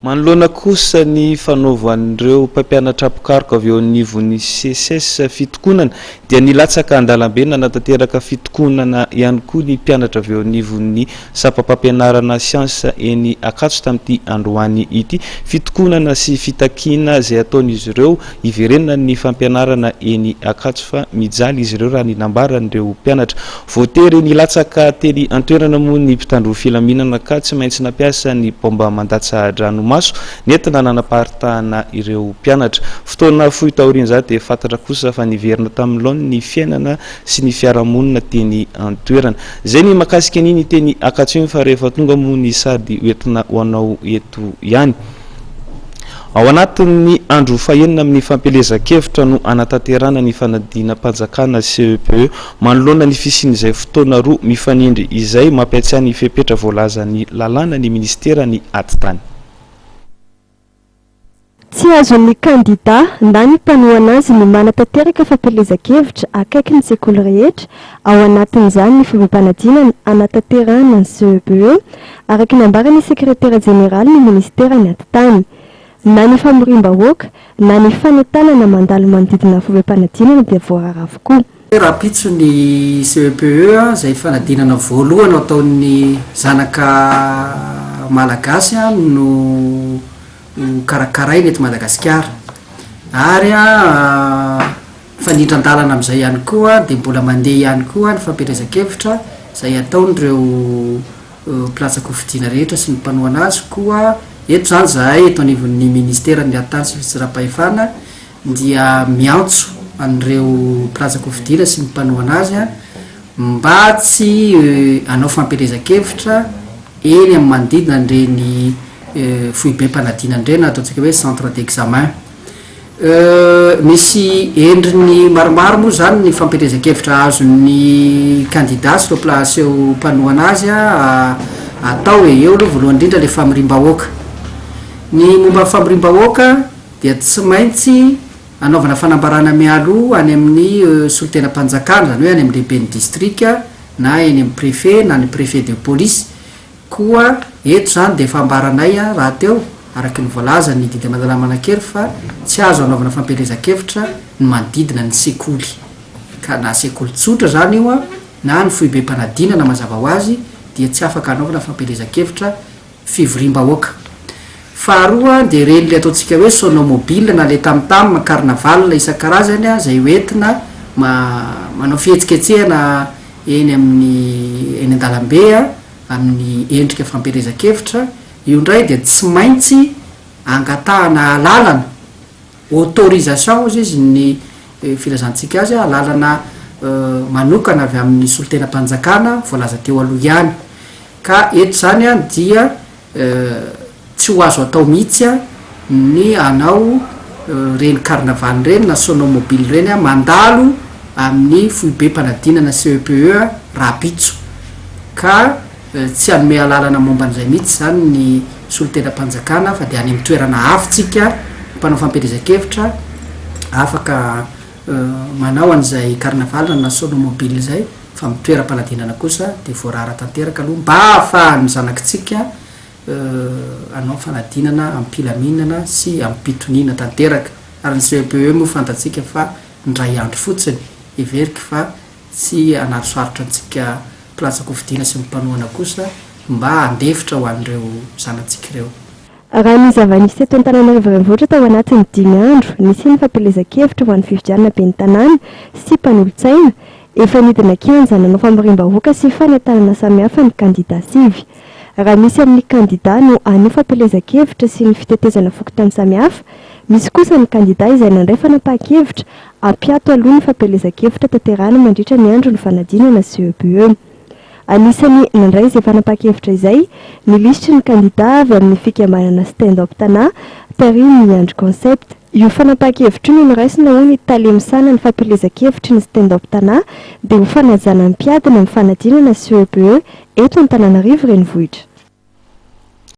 Manoloana kosa ny fanaovan'ireo mpampianatra mpikaroka avy eo anivon'ny Seces fitokonana dia nilatsaka an-dalambe nanatanteraka fitokonana ihany koa ny mpianatra avy eo anivon'ny sampam-pampianarana siansa eny Ankatso tamin'ity androany ity. Fitokonana sy fitakiana izay ataon'izy ireo hiverenan'ny fampianarana eny Ankatso fa mijaly izy ireo raha ny nambaran'ireo mpianatra. Voatery nilatsaka teny an-toerana moa ny mpitandro filaminana ka tsy maintsy nampiasa ny baomba mandatsa-dranomaso nentina nanaparitahana ireo mpianatra. Fotoana fohy taorian'izany dia fantatra kosa fa niverina tamin'ny laoniny ny fiainana sy ny fiarahamonina teny an-toerana. Izay ny mahakasika an'iny teny Ankatso iny fa rehefa tonga moa ny sady hoentina ho anao eto ihany. Ao anatin'ny andro fahenina amin'ny fampielezan-kevitra no hanatanterahana ny fanadinam-panjakana CEPE. Manoloana ny fisian'izay fotoana roa mifanindry izay, mampiatsiahy ny fepetra voalazan'ny lalàna ny minisiteran'ny Atitany. Tsy azon'ny kandidà na ny mpanohana azy ny manatanteraka fampielezan-kevitra akaiky ny sekoly rehetra, ao anatin'izany ny fomba-panadinana hanatanterahana ny CEPE, araka ny nambaran'ny sekretera jeneralin'ny minisiteran'ny Atitany. Na ny famoriam-bahoaka na ny fanentanana mandalo manodidina ny fomba-panadinana dia voarara avokoa. Rahampitso ny CEPE izay fanadinana voalohany ho ataon'ny zanaka malagasy no ho karakaraina eto Madagasikara. Ary mifanindran-dalana amin'izay ihany koa dia mbola mandeha ihany koa ny fampielezan-kevitra izay ataon'ireo mpilatsa-kofidina rehetra sy ny mpanohana azy. Koa eto izany izahay eto anivon'ny ministeran'ny Atitany sy Fitsaram-pahefana dia miantso an'ireo mpilatsa-kofidina sy ny mpanohana azy mba tsy hanao fampielezan-kevitra eny amin'ny manodidina an'ireny foibem-panadinana ireny na ataontsika hoe centre d'examen. Misy endriny maromaro moa izany ny fampielezan-kevitra azon'ny kandida sy ireo mpila- sy ireo mpanohana azy atao e. Eo aloha voalohany indrindra ilay famoriam-bahoaka. Ny momba ny famoriam-bahoaka dia tsy maintsy anaovana fanambarana mialoha any amin'ny solontenam-panjakana, izany hoe any amin'ny lehiben'ny distrika na eny amin'ny préfet na ny préfet de police. Koa eto izany dia efa ambaranay rahateo, araka ny voalazan'ny didy aman-dalàna manan-kery fa tsy azo anaovana fampielezan-kevitra ny manodidina ny sekoly. Ka na sekoly tsotra izany io na ny foibem-panadinana mazava ho azy dia tsy afaka anaovana fampielezan-kevitra fivoriam-bahoaka. Faharoa dia ireny ilay ataontsika hoe sonomobile na ilay tam-tam, carnaval isan-karazany izay hoentina manao fihetsiketsehana eny amin'ny eny an-dalambe amin'ny endrika fampielezan-kevitra, io indray dia tsy maintsy angatahana alalana, autorisation hozy izy ny filazantsika azy, alalana manokana avy amin'ny solontenam-panjakana voalaza teo aloha ihany. Ka eto izany dia tsy ho azo atao mihitsy ny hanao ireny carnaval ireny na sonomobile ireny mandalo amin'ny foibem-panadinana CEPE rahampitso. Ka tsy hanome alalana momba an'izay mihitsy izany ny solontenam-panjakana fa dia any amin'ny toerana hafa tsika mpanao fampielezan-kevitra afaka manao an'izay carnaval na sonomobile izay. Fa amin'ny toeram-panadinana kosa dia voarara tanteraka aloha mba hahafahan'ny zanakitsika hanao fanadinana am-pilaminana sy am-pitoniana tanteraka. Ary ny CEPE moa fantatsika fa indray andro fotsiny, heveriko fa tsy hanaro-sarotra antsika mpilatsa-kofidina sy ny mpanohana kosa mba handefitra ho an'ireo zanatsika ireo. Raha ny zava-nisy teto Antananarivo Renivohitra tao anatin'ny dimy andro, nisian'ny fampielezan-kevitra ho an'ny fifidianana ben'ny tanàna sy mpanolotsaina, efa nidina kianja nanao famoriam-bahoaka sy fanentanana samihafa ny kandida sivy. Raha misy amin'ny kandida no haneho fampielezan-kevitra sy ny fitetezana fokontany samihafa, misy kosa ny kandida izay nandray fanapahan-kevitra hampiato aloha ny fampielezan-kevitra tanterahina mandritra ny andron'ny fanadinana CEPE. Anisan'ny nandray izay fanapahan-kevitra izay ny lisitry ny kandidà avy amin'ny fikambanana Stand Up Tana, tarihin'ny Andry Concept. Io fanapahan-kevitra io no noraisina hoy ny tale misahana ny fampielezan-kevitry ny Stand Up Tana dia ho fanajana ny mpiadina amin'ny fanadinana CEPE eto Antananarivo Renivohitra.